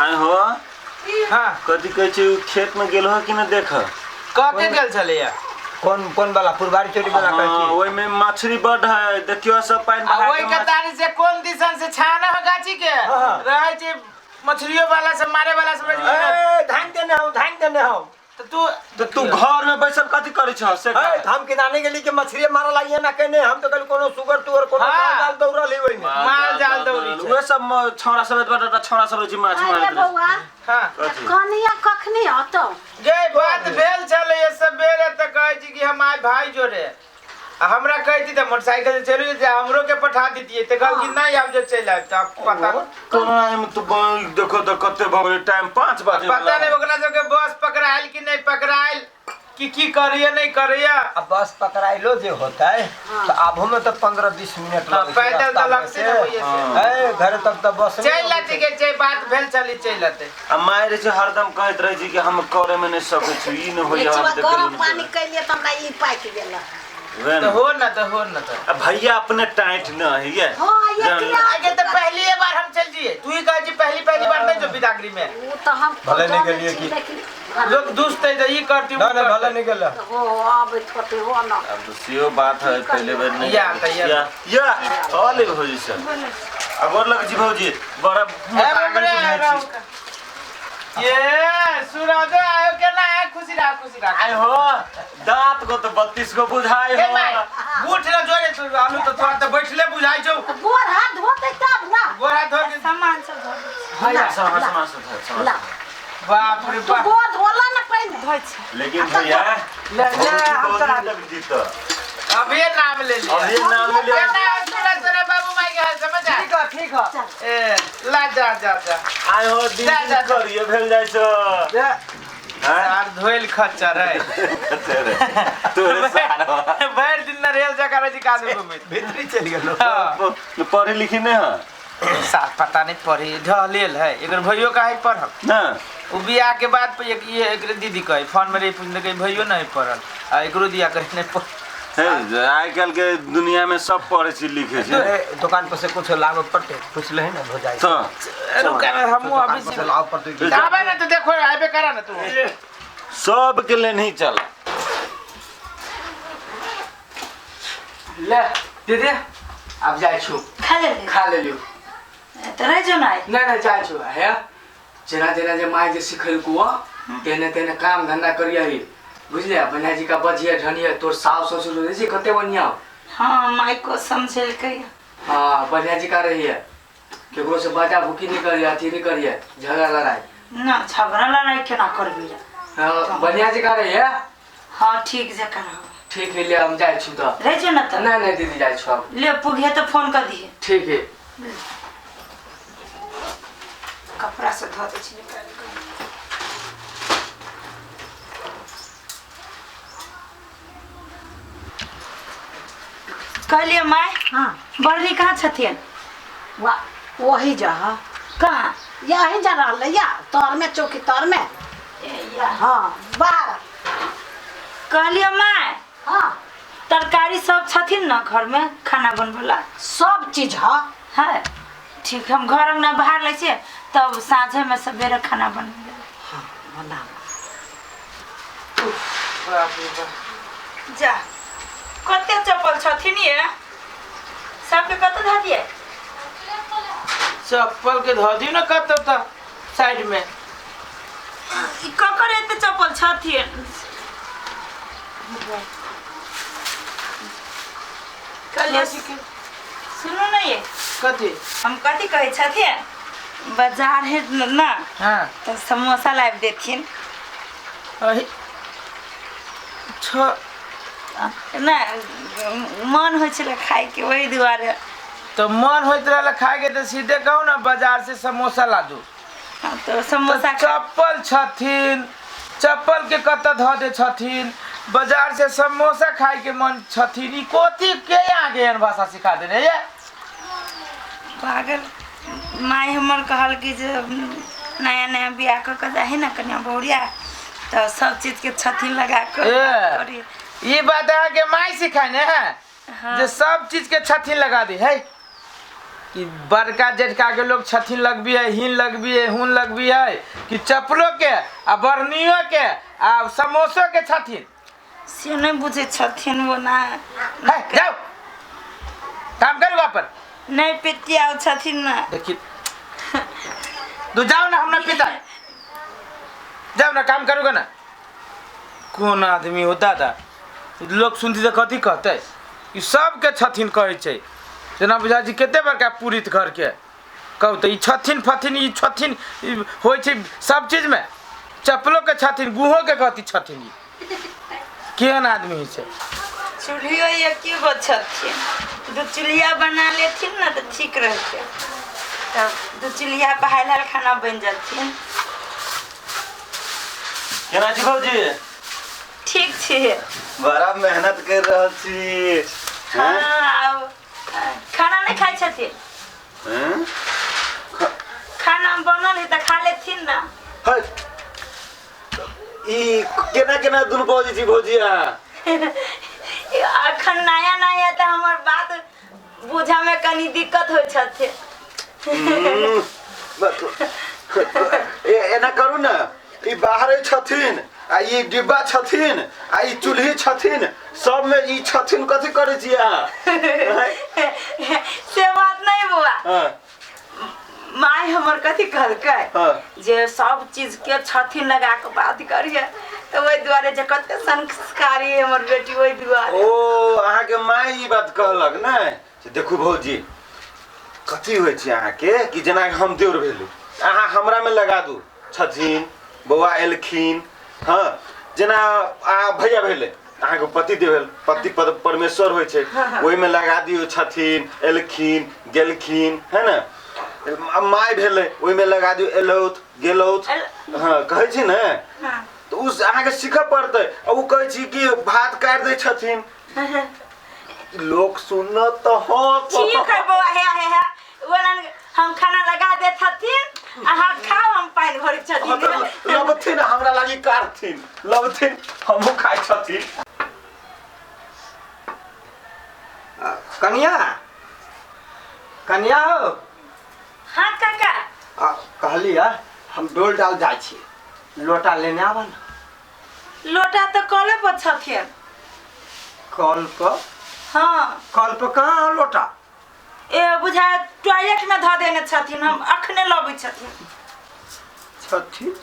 आय हो। हाँ। कथी कहै छै, उ खेत में गेल हो कि न देख? कह के गेल छलैया। कोन कोन वाला फुलबाड़ी चोरी वाला कहै हाँ, छी? ओहिमे मछली बड है, देखियो सब पानि आ बहा ओहि के के तारी से कोन दिसन से छाना हो गाछी के हाँ। रहै छै, मछलियो वाला सब मारे वाला सब रहै छै। ए, धान देने हूँ, धान देने हूँ। तो तू तऽ तू घर में बैसल कथी करै छह से? ए, हम के जाने गेली कि मछली मारल आइए ना केने, हम तो कल कोनो सुगर तुगर कोनो हाँ। माल जाल दौड़ल ही ओहिमे। माल जाल दौड़ी छै। उहे सब छौड़ा सब एतबा टा छौड़ा सब रहै छै माछ अरे मारैत रहै बौआ। हाँ। छै। कथी? कनिया कखनी अतौ? गे बात भेल छलै सबेरे, तऽ कहै छी कि हम आइ भाई जोड़े, आ हमरा कहती तऽ मोटरसाइकिल से चलि जेतै, हमरो के पठा दितियै, तऽ कहलखिन नहि आब जे चलि आयब, तऽ पता टाइम तो देखो तऽ कते भऽ गेलै टाइम, 5 बजे। पता नहि ओकरा सबके बस पकड़ायल कि नहि पकड़ायल, कि की करैया नहि करैया। अब बस पकड़ाइलो जे होता है तो आबो में तो 15-20 मिनट हाँ, लगै छै पैदल तऽ रास्ता में लगतै से। ने ओहिए से। ए, घरे तक तऽ बस नहि चलि अबै लेतै छै। के छै, बात भेल चली चलि लेतै। आ माय रहै छै हरदम कहैत रहै छै कि हम करे में नहि सकै छी, ई नहि होइया, हम एक देखै गरम नहि पानी कैलिए तऽ हमरा ई पाकि गेल। उहे तऽ ने। हो न तऽ हो न तऽ। आ भैया अपने टाइट न है ये। हाँ, ये जान। किया? आगे तऽ पहली बार हम चल जिए, तू ही कहै छी पहली पहली बार नहि जो बिदागरी में। ओ तऽ हम भले नहि जानै गेलियै छी, की। लेकिन लोग दुसतै तऽ ई करती ना ना, भले नहीं गेल। हो आबैत होतै हो न। अब तो सेहो बात है, पहले बेर नहीं। या, तऽ या। या या अले भौजी से आ गोर लगै छी भौजी, बड़ा ए बबरे बुझाइ छी। ये सूरज आयो के ना आयो, खुशी रहा खुशी रहा। आय हो, दांत को तो 32 को बुझाइ ए हो। माय उठ ना जोरे तू, आलू तो थोड़ा तऽ बैठले बुझाइ छौ। तऽ गोर हाथ धोतै तब ना। गोरा धो के सामान सब धो दै छी। हाँ, या। सामान सामान सब धर, सामान ला। सब। बाप रे तू बाप। गोर धोला ना पहिने। धोइ छी। लेकिन भैया ले ले भौजी हम बहुत चला दिन तक जीत। अभी नाम ले लिया। अभी नाम ले लिया। ना सूरज तेरे बाबू माई के हाल समझ आ। ठीक है, ठीक है। ए ला जा जा जा। आय हो, दिन जा, दिन जा, जा। करिए भेल जाइ छौ। जा। हैं? सार धोइल खच्चर है। तोरे तोरे सार। भरि दिन ना रेल जका रहै छै काजू घुमैत। भीतरी चलि गेलो। हाँ। पढ़ी लिखी नहीं है? सार पता नहीं पढ़ी ढहलेल है, एकर भैयो काहे पढ़ल ना। उ बियाह के बाद पे एक ये एकरे दीदी कहे फोन में रही पूछने कहे भैयो नहीं पढ़ल आ एकरो दिया कहे नहीं पढ़। है, आइ काल्हि के दुनिया में सब पढ़े छी लिखे छै। ए, दुकान पर से कुछ लाबे पड़ते, पूछ ले ना हो जाए। तऽ रुक ना, हमहूँ दुकान अभी पर से लाबे पड़ते। आबे ना तो देखो आबे करा ना तू। सबके ले नहीं चला। ले दीदी आब जाइ छु। खा लेली? खा लेलियौ। तऽ रहि जो ना आइ। नहि नहि, जाइ छु। हे जेना जेना जे माय जे सिखेलकौ तेने तेने काम धंधा करियही, बुझलियै? बढ़िया जी का बजिए ढनिए, तोर सास ससुर रहै छै कते बढ़िया। हाँ, माय को समझेलकै। हाँ, बढ़िया जी का रहिए, केकरो से बाजा भूकी नहीं करिए, अथी नहीं करिए झगड़ा लड़ाई। ना झगड़ा लड़ाई केना करबी रे? हाँ, बढ़िया जी का रहिए। हाँ, ठीक जकाँ रहब। ठीक है, ले हम जाइ छु तऽ। रहि जो ना तऽ। नहीं नहीं दीदी, जाइ छु अब। ले पुगिहे तऽ फोन कर दिहे। ठीक है। कपड़ा से धो दै छी निकालि कऽ। कहलियै माय। हाँ। बरनी कहाँ छथिन? वाह, वही जा। कहाँ? यही जा रहलै या तर में, चौकी तर में। ए, या। हाँ, बाहर। कहलियै माय। हाँ। तरकारी सब छथिन ना घर में खाना बनबला? सब चीज है। है ठीक, हम घर अंगना बाहर लै छियै तब साँझे में सवेरे खाना बनबे। हाँ, बना। बाप रे बाप। जा कते चप्पल छथिन ये सबके कते धऽ दियै? चप्पल के धऽ दियौ ने कतौ तऽ साइड में। ई ककर एते चप्पल छथिन? कहलियै सुनू ने ये। कथी? हम कथी कहै छथिन, बाजार है ना। हाँ। तऽ समोसा लाबि देथिन। अहि छ ना मन होइ छलै खायके ओहि दुआरे। तो मन होइत रहल खाए के तऽ सीधे कहू ना बाजार से समोसा ला दू। हाँ, तऽ समोसा तऽ चप्पल छथिन, चप्पल के कतऽ धऽ दे छथिन, बाजार से समोसा खाए के मन छथिन, ई कथी के अहाँके एहन भाषा सिखा देने ये? पागल माय हमर कहल कि जे नया नया बियाह कऽ के जाही ना कनिया बहुरिया तऽ सब चीज के छथिन लगा कऽ ए। करी। ई बात अहाँके माय सिखाने है? हाँ। जे सब चीज के छथिन लगा दी है। कि बड़का जेठका के लोग छथिन लगबी है, हीन लगबी है, हुन लगबी है, कि चप्पलो के आ बर्नियो के आ समोसो के छथिन। से नहीं बुझे छथिन वो ना। है, जाओ काम करू अपन। नहीं पितिया छथिन ना। देखी तू जाओ ना, हमरा पिता जाओ ना, काम करूगा ना। कौन आदमी हो दादा, लोग सुनती तो कथी कहते, ई सबके छथिन कहै छै। जेना बुझा छी कते बड़का पुरित घर के कहू तऽ ई छथिन फथिन, ई छथिन ई होइ छै सब चीज में, चप्पलो के छथिन, गुहो के कहती छथिन। ई केहन आदमी होइ छै। चूल्हियो एक गो छथिन, दू चूल्हिया बना लेथिन ना तो ठीक रहते, तब दू चूल्हिया पर हाल हाल खाना बन जाथिन। केना छी भौजी? ठीक छी। बड़ा मेहनत कर रहल छी। हाँ, आब खाना नहीं खाइ छथिन? खाना बनल है तऽ खा लेथिन ना। है, ई केना केना दुनू भौजी छी भौजी अहाँ? अखन नया नया तऽ हमर बात बुझऽ में कनी दिक्कत होइ छथिन। एना करू ना, ई बाहरे छथिन आ ई डिब्बा छथिन आ ई चूल्ही छथिन, सब में ई छथिन, कथी करै छी अहाँ? से बात नहीं बुआ। हाँ। माय हमर कथी कहलकै हाँ। जे सब चीज के छथिन लगा के बात करिए, तऽ ओहि दुआरे जे कते संस्कारी है हमर बेटी, ओहि दुआरे। ओ अहाँके माय ई बात कहलक ने? से देखू भौजी कथी होइ छै अहाँके कि जेना हम देवर भेलू, अहाँ हमरा में लगा दू छथिन, बौआ एलखिन, हाँ जेना अहाँ भैया भेलै, अहाँके पति देव भेल, पति पद परमेश्वर होइ छै, ओहिमे लगा दियौ छथिन, एलखिन गेलखिन, है ने। माय भेलै ओहिमे लगा दियौ एलौथ गेलौथ, हाँ कहै छी ने। तऽ ओ अहाँके सीखऽ पड़तै। आ ओ कहै छी कि भात काटि दै छथिन, लोक सुनत तऽ हँ। ठीक है बौआ, हे हे हे हम खाना लगा दे छथिन, अहाँ खाओ, हम पानि भरै छथिन। लबथिन हमरा लागी काटथिन, लबथिन हमहूँ खाइ छथिन। कनिया कनिया हो। हाँ काका। कहलियै हम डोल डाल जाइ छी, लोटा लेने आबऽ ना। लोटा तऽ कले पर छथिन। कल पर? हाँ। कल पर कहाँ लोटा? ए बुझा टॉयलेट में धऽ देने छथिन, हम अखने लबै छथिन। छथिन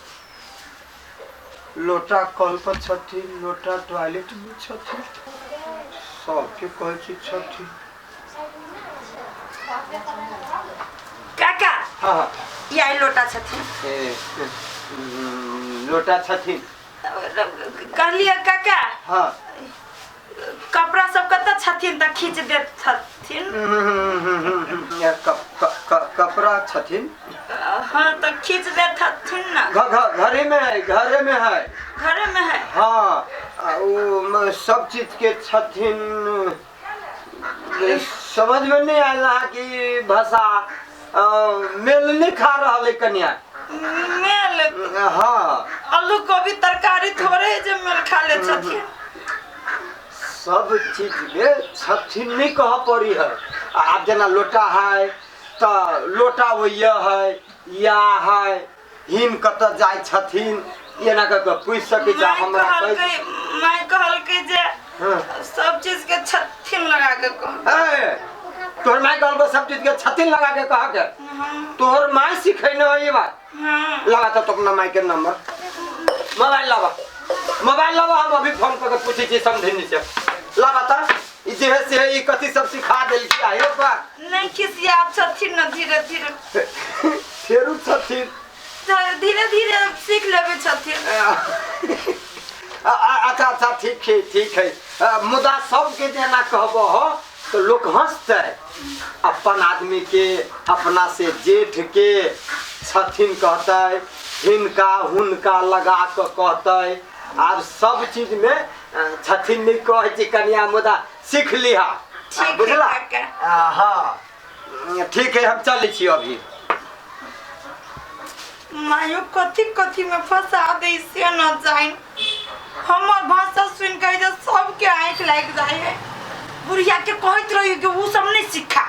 लोटा कल पर छथिन, लोटा टॉयलेट में छथिन, सबके कहै छी छथिन। काका हाँ ई लोटा छथिन। लोटा छथिन कहलियै काका। हाँ कपड़ा सब कतऽ छथिन तऽ खींच देत छथिन। कपड़ा छथिन? हाँ तऽ खींच देत छथिन ना। घरे में है, घरे में है, घरे में है। हाँ वो सब चीज के छथिन। समझ में नहीं आयल अहाँ की भाषा, मेल नहीं खा रहल है कनिया। मेल? हाँ। आलू गोभी तरकारी थोड़े जे मेल खा ले छथिन। सब चीज में छथिन नहीं कह पड़ी है। आब जेना लोटा है तऽ लोटा वैया है या है, हिन कतऽ जाइ छथिन एना कऽ कऽ पूछि सकै छी हमरा। माय कहलकै जे सब चीज के छथिन लगा के कह। तोहर माय कहलकै सब चीज के छथिन लगा के कह के? तोहर माय सिखेने है ये बात? लगा तो अपना माय के नंबर, मोबाइल लावा, मोबाइल लावा, हम अभी फोन करके पूछै छी समधिनी से। लावा तऽ ई जे है से ई कथी सब सिखा देलकी आयो बा। नहीं खिसिया छथिन ना, धीरे धीरे फेरू छथिन, धीरे धीरे सीख लेबै छथिन। अच्छा अच्छा ठीक है ठीक है। मुदा सबके जेना कहबो हो तो लोग हंसते, अपन आदमी के अपना से जेठ के छथिन कहते, हिनका हुनका लगा के कहते। आब सब चीज में छथिन नहीं कहै छी कनिया, मुदा सीख लिहा बुझला। हाँ ठीक है, हम चलै छी अभी। मायो कथी कथी में फंसा दे से न जाइन। हमर भाषा सुन के सबके आँखि लागि जाइ है। बुढ़िया के कहैत रही कि उ सब नहीं सिखा,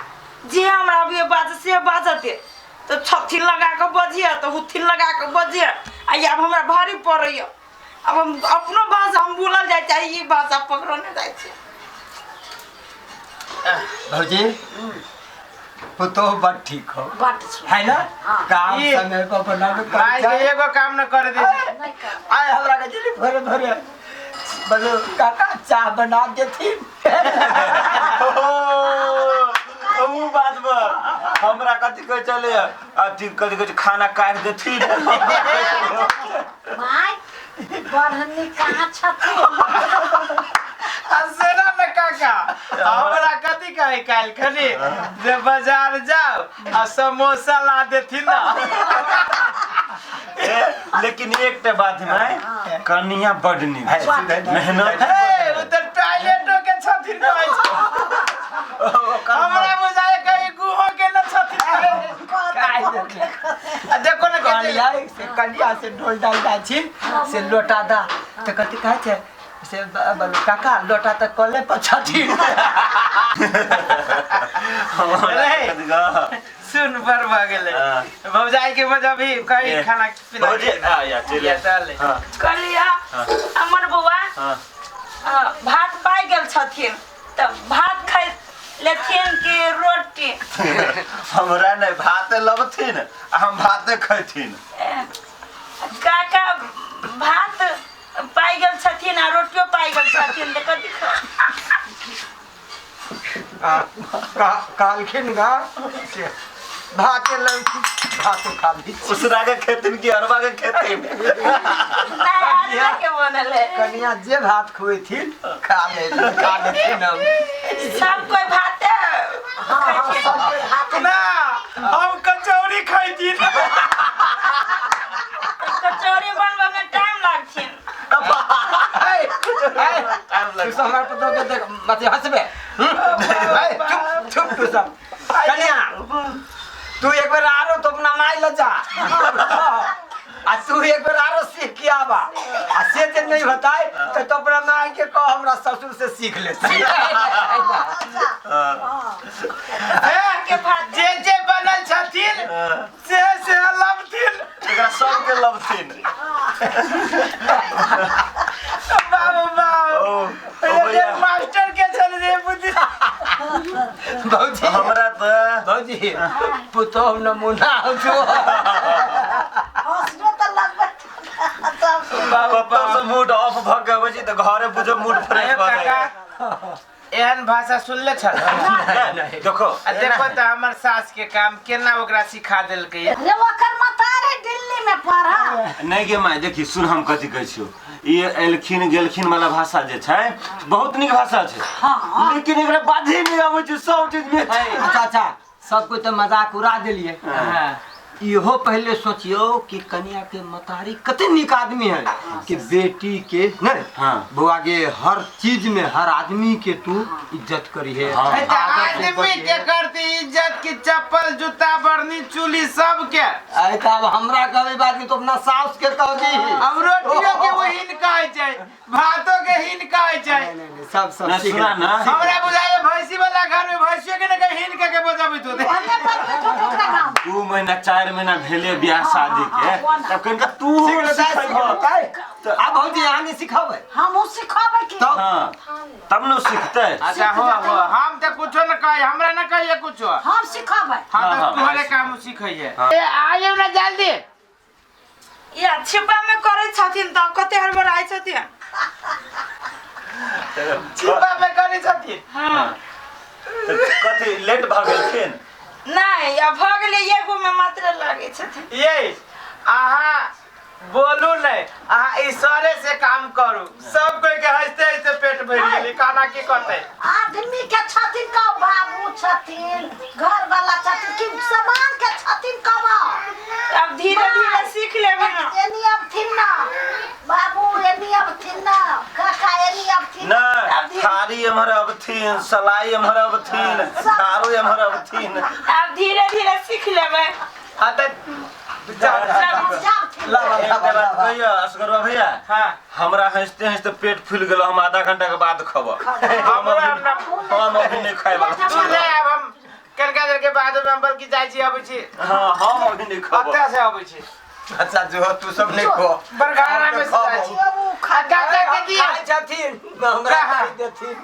जे हमरा अभी बाज से बाजते तो छथिन लगा के बजिए तो हुथिन लगा के बजिए आ आब हमरा भारी पड़ैया। अब हम अपनो भाषा हम बोलल जाय चाही, ई भाषा पकड़ने जाइ छै। भौजी पुतोह बड़ ठीक हो बड है ना? काम ई- समय पर बनावे कर माय के जाए। एगो काम न करे दे छै। नहीं कर आय हमरा के जल्दी भरे भरे बोलो काका चाह बना देथिन। ओ बात पर हमरा कथी कहै छलै अथी कथी कहै छै खाना काटि देथिन। माय बढ़नी कहाँ छथिन? आ सेना न काका हमरा कथी कहे काल्हि खनी जे बाजार जाओ आ समोसा ला देथिन ना। लेकिन एकटा बात माय कनिया बड नीक छै, मेहनत हे उ तऽ टॉयलेटो के छथिन कहै छै। हमरा बुझाय कहीं गुहो के न छथिन। आ देखो न कनिया से कनिया से ढोल डाल जाइ छी से लोटा दा तऽ कथी कहै छै से बोलो काका लोटा तऽ कले पर छथिन। हमरा कथी कह सुन पर भऽ गेलै। हाँ। भौजाई के बजबही कहीं खाना पिला भौजी आ या चलि या चल। हाँ कहलियै हमर बौआ हाँ भात पाइ गेल छथिन तऽ भात खाइ लेथिन कि रोटी? हमरा नहि भाते लबथिन आ हम भाते खैथिन। काका भात पाइ गेल छथिन आ रोटियो पाइ गेल छथिन तऽ कथी कहलखिन गा से भाते लबथिन भातो खा ली। उसरा के खेथिन कि अरबा के खेथिन? नहि अरबा के बनल है। कनिया जे भात खुएथिन खा लेथिन खा लेथिन हम। सब कोइ भाते खाइ ना हम कचौड़ी खैथिन। कचौड़ी बनबै में टाइम लागथिन। तू सब हमर पुतोह के देख मत हंसबे। चुप चुप तू सब। कनिया तू एक बार आरो तो अपना माय ल जा आ तू एक बार आरो सीख के आबा आ से जे नहीं बताए तो तो अपना माय के कह हमरा ससुर से सीख ले। के भात जे जे बनल छथिन से से लबथिन एकरा सबके लबथिन। बाबू बाबू ओ भैया मास्टर के छल जे बुद्धि भौजी हमरा तऽ भौजी पुतोह नमूना हो जो हंसरो तऽ लगबे सब कतौ से मूड ऑफ भऽ के अबै छी तऽ घरे बुझो मूड फ्रेश भऽ काका जाइ। एहन भाषा सुनले छल? देखो आ देखो तऽ हमर सास के काम केना ओकरा सिखा देलकै। रे ओकर मतारे दिल्ली में पढ़ा नहीं गे माय देखी सुन हम कथी कहै छियौ ई एलखिन गेलखिन वाला भाषा जे छै बहुत नीक भाषा छै। हाँ। लेकिन एकरा बाधे नहि अबै छै सब चीज में। अच्छा अच्छा सब कोई तो मजाक उड़ा देलिए। हाँ। इहो पहले सोचियो कि कनिया के मतारी कते नीक आदमी है कि बेटी के नहीं। हाँ। बउआ के हर चीज में हर आदमी के तू इज्जत करी है। हाँ। तऽ आदमी के करती इज्जत की चप्पल जूता बर्नी चूली सबके। अरे तो अब हमरा कहबे बात के तो अपना सास के कह दी। अब रोटियो के वो हीन कहै छै भातो के हीन कहै छै। नहीं नहीं नहीं सब सब ना सीख सुना ना हमरा बुझाइए भैंसी वाला घर में भैंसियो के ने कहीं हीन कह के बजाबैत होतै। ओने बजबैत होतै ओकरा गाँव। 2 महीना 4 महीना भेले बियाह शादी के तब कनिका तू सीख लेतै, सीख सिखबह। लेतै। अब भौजी अहाँ नहीं सिखाबै हमहूँ सिखबै की तब हाँ तब न सिखतै। अच्छा हो हो हम तऽ कुछो न कही हमरा न कहिए कुछो। हम सिखबै। हाँ हाँ, तऽ हाँ, तोहरे काम सिखैए। ए आइयो ना जल्दी। या छिपा में करै छथिन तऽ कते हड़बड़ाइ छथिन। छिपा में करै छथिन। हाँ कथी लेट भऽ गेलखिन? नहीं अब भऽ गेलै एगो में मात्र लागै छथिन। ये अहाँ बोलू नहीं अहाँ इशारे से काम करू सब कोई के हंसते हंसते पेट भरि गेलै खाना की कहतै। आदमी के छथिन का बाबू छथिन घर वाला छथिन कि सामान के छथिन कब? अब धीरे धीरे सीख लेबै ना। एनी अबथिन ना बाबू एनी अबथिन ना काका एनी अबथिन ना थारी एम्हर अबथिन सलाई एम्हर अबथिन झाड़ू एम्हर अबथिन। अब धीरे धीरे सीख लेबै। हाँ तऽ जाओ जाबथिन। एकटा बात कहियो असगरवा भैया। हाँ हमरा हंसते हंसते पेट फूल गेल हम आधा घंटा के बाद खब। हमरा हम अभी नहीं खाए वाला। तू ले आब हम कनका देर के बाद में हम बल्कि जाइ छी अबै छी। हाँ, हम अभी नहीं खबर। अतः से अबै छी। अच्छा जो तू सब नहीं खो। बरघारा में से जाइ छी। ओ खा आ, चाचा के दिया। खाइ छथिन हमरा कहाँ? खाइ देथिन।